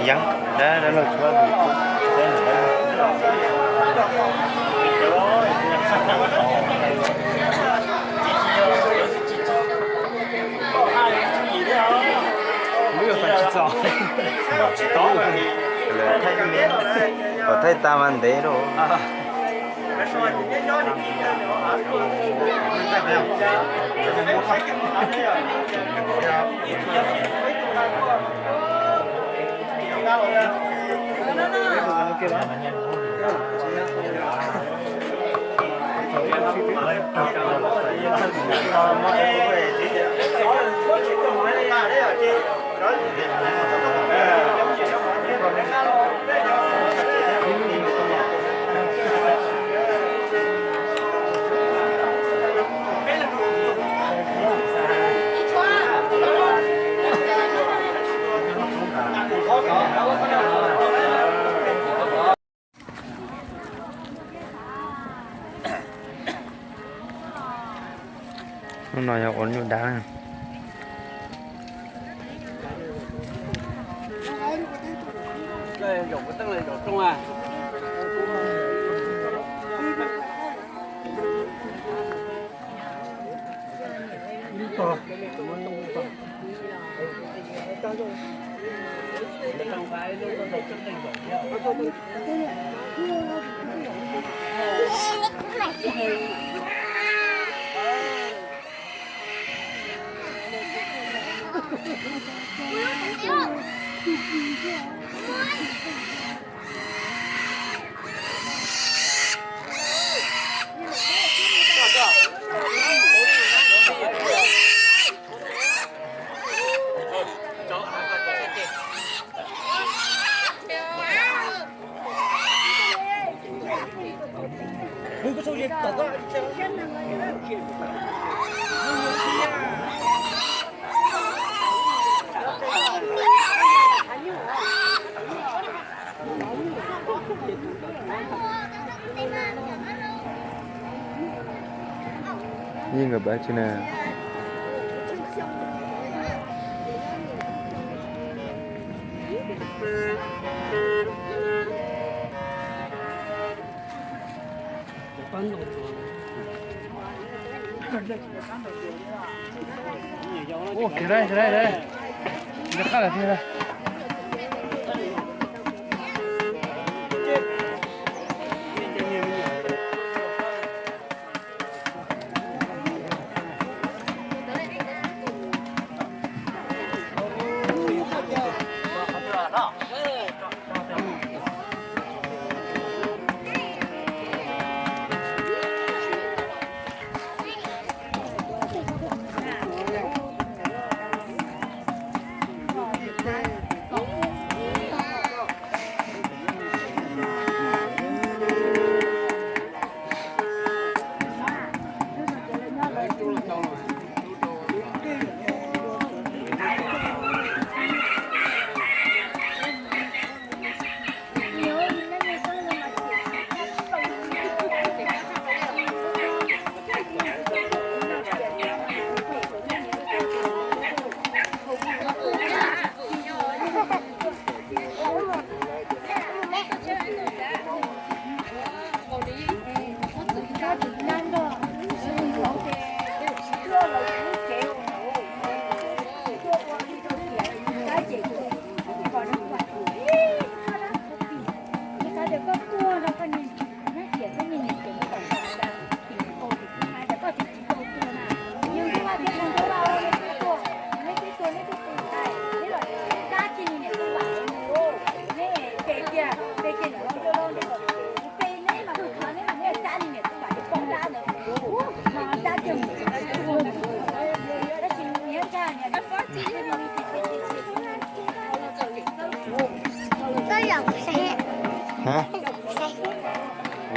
Yeeb, dab dab laug tshuab. Thaij me, kom thaij tas mas ntev rau. Hnub no yog ua nyuj dab. Yeej nkawd pab tsis na.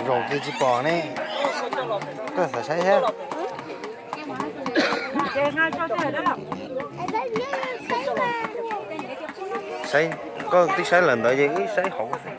Zaum kiag tsis pom ne. Koj xav saib thiab? Saib, koj twb saib lawm ntawd ces wb saib hauv xwb.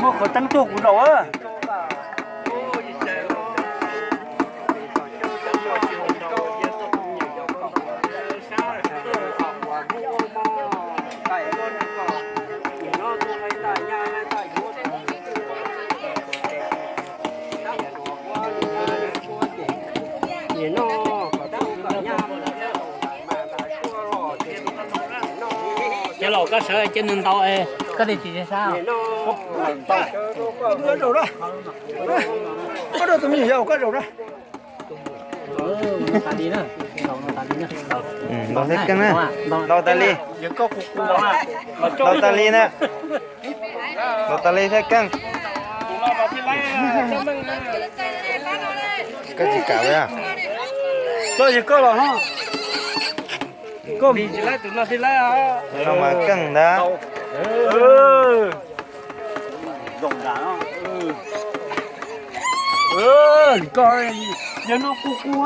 Muaj qhov teeb tuaj kuv zaum. Ces los koj sawv ces nws ntaus es koj li tim sab. Koj rau tus me nyuam yaus koj zaum na. Ntaus thiab keej na. Ntaus tas li. Ntaus tas li na. Ntaus tas li thiab keej. Koj tsis kam li. Koj yog koj los no. Koj tsis laib tus no tsis laib. No mas keej ntag. Koj yog no kuv kuv.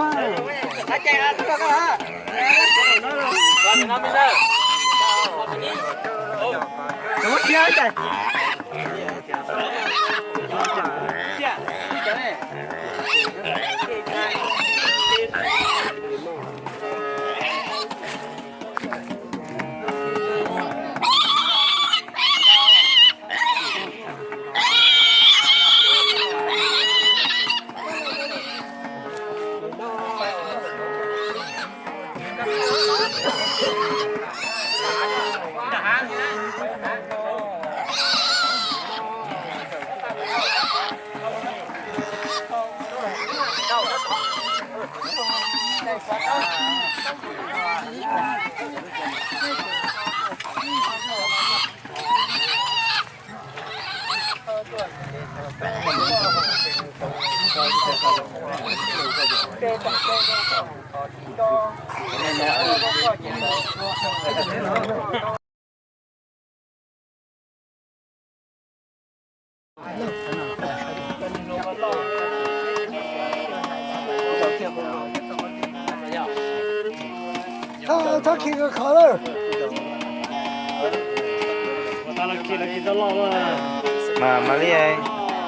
Mas, mas li,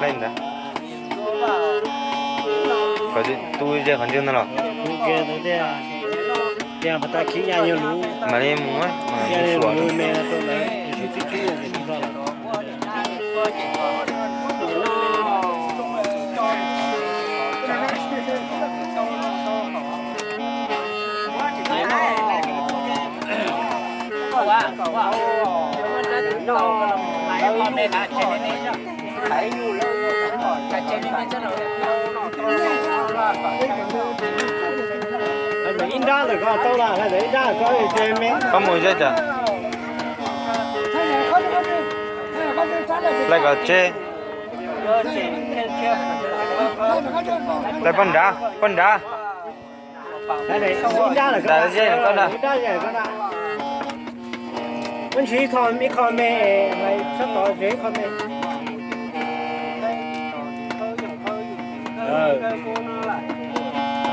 li ntawd. Qhov tu ze qhov ntswg no los? Mas li mus, mas li suav. Ib nrab ntawm ko tau lawm, ib nrab ko me. Koj mus zej cas? Lawv kom tseg. Lawv poj nrad, poj nrad. Ib nrab lawm ko, ib nrab lawm ko na. Muab ntsis ib qho, ib qho me, sab tod ntsis ib qho me.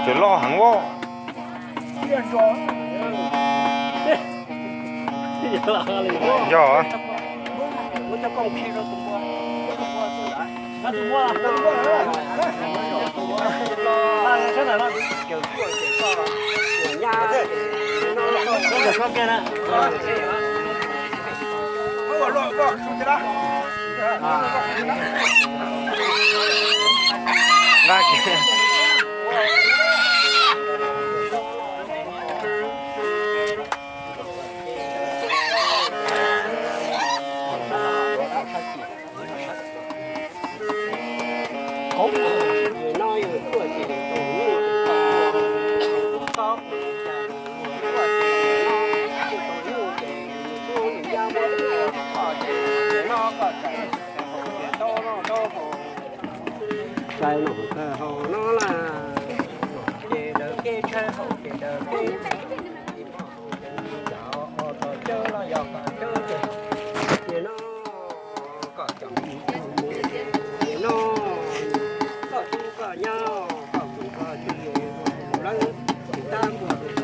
Tseem loj heev os. Yog. Nqa kiag. Sai no hauv no las, ces daws keb tshaib hauv ces daws keb, cov cawb los yog cov cawb ces no kom cov mus ces no koj tub koj nyab koj kwv koj tij lawv tab npuag koj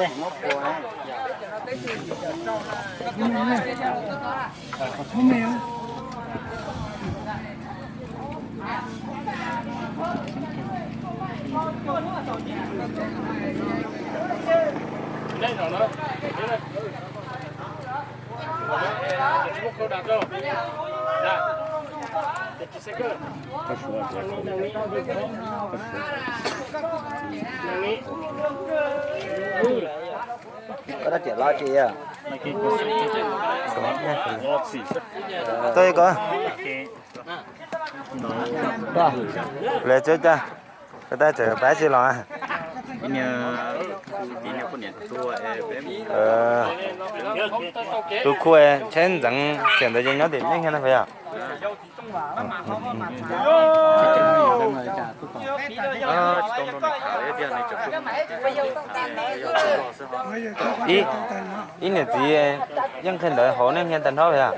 ces no koj Koj rab riam los tsis yog? Tau ko. Lawv tseem cas, koj tab tseem pab tsis los? Tus khu tsheb ntxeev xiam ntawd ces nyob tim nej kiag ntag puas yog? Ib, ib niam txiv yeej qhia ntawv hauv nej kiag tag nrho puas yog?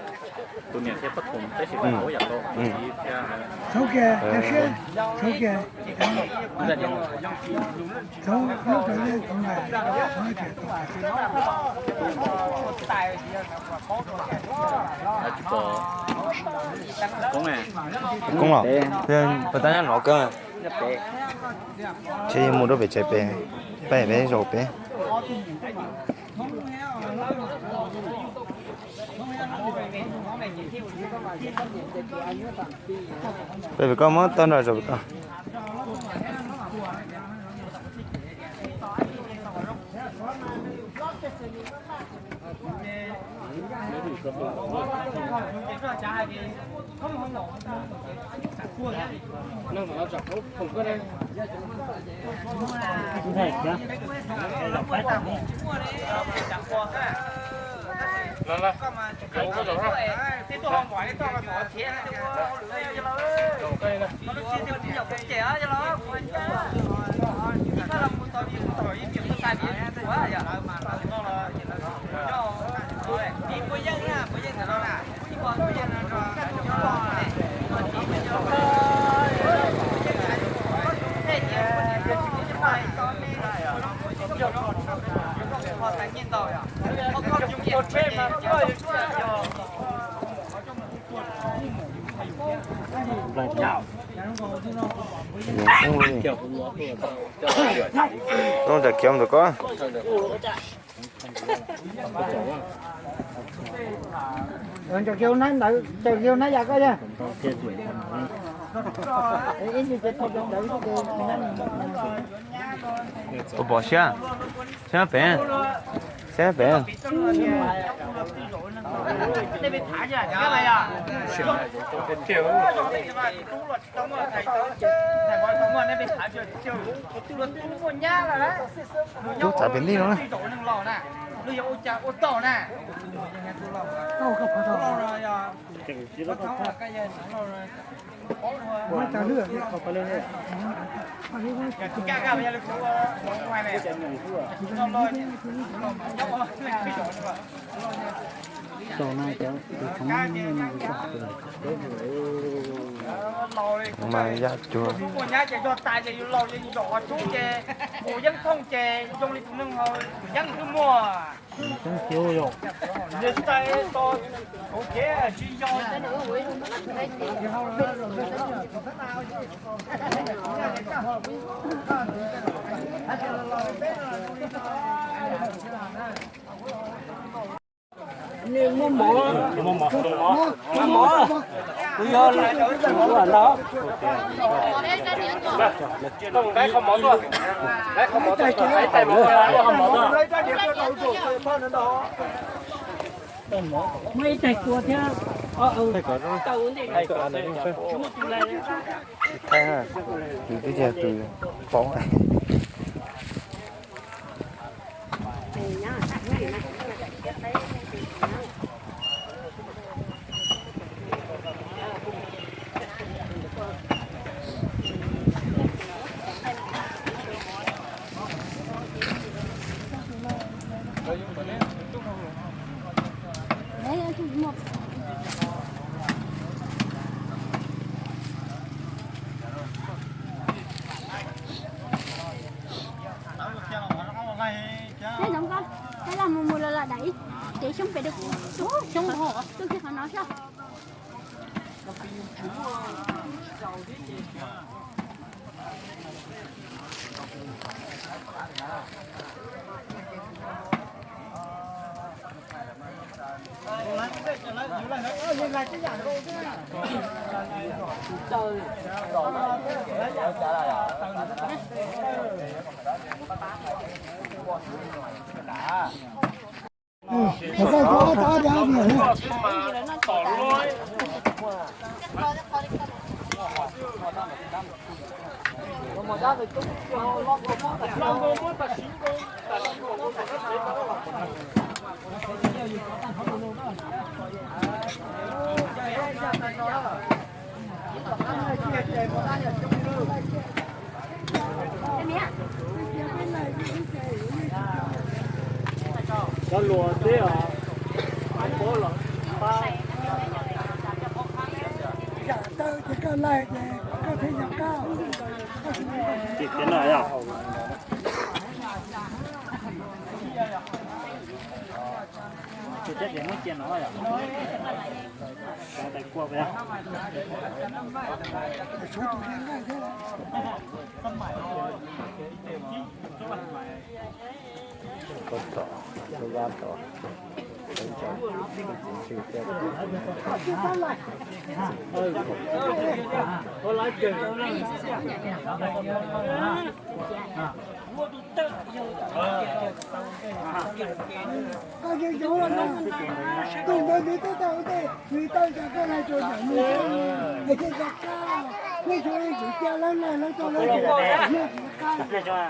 Koob los, puas tab nyob no kawg? Ces yog mus rau pem tsev pem, pem pem zaum pem. Pem pem koj muab tawg nrog zaum pem koj. Zoo tam khiav mus ntawm ko. Puas pom siab? Siab pem, siab pem. Tub txav pem ntej no na. Mas yaj cuag. Mus nyab ces yog tas ces yus laus ces yus zaum qhov cub ces mus yeeb thooj ces zoo li tus neeg haus yeeb twb muaj. Yog sai to kuv kev tsis yog. Muaj mov, muaj mov, kuv yog ua no. Muaj ib tais kua thiab. Tsis muaj tus lais. Tus twb yog tus poob. Nyob zoo koj, koj los mus mus los los dam ib cev xyoob pem rau kuv, xyoob hov, tuaj kiag qhov no xwb. Cov luas teb os, paub los pab. Zam taw ces koj laig ces koj thiaj yog koj. Ces tias no yog. Tus teb ces muab cia no yog. Tais kua yog. Koj tom, koj gab tom. Koj yuav yuav no, tus ntawd nws twb tau ua ntej, nws tau cov koj laig rau yam nws, es thiaj cov koj, nej yuav yuav cia lawv laig lawv tau lawv tus, nej tsis kab.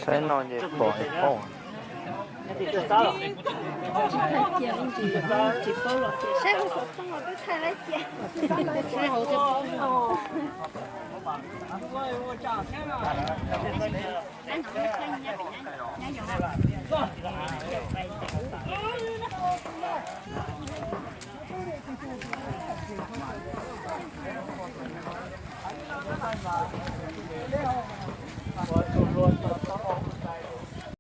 Saib no ces pom es paub. Tsis thaij cia me ntsis, tsis paub los ces saib hauv xov tooj los twb thaij lawm ces. Saib hauv thiaj paub.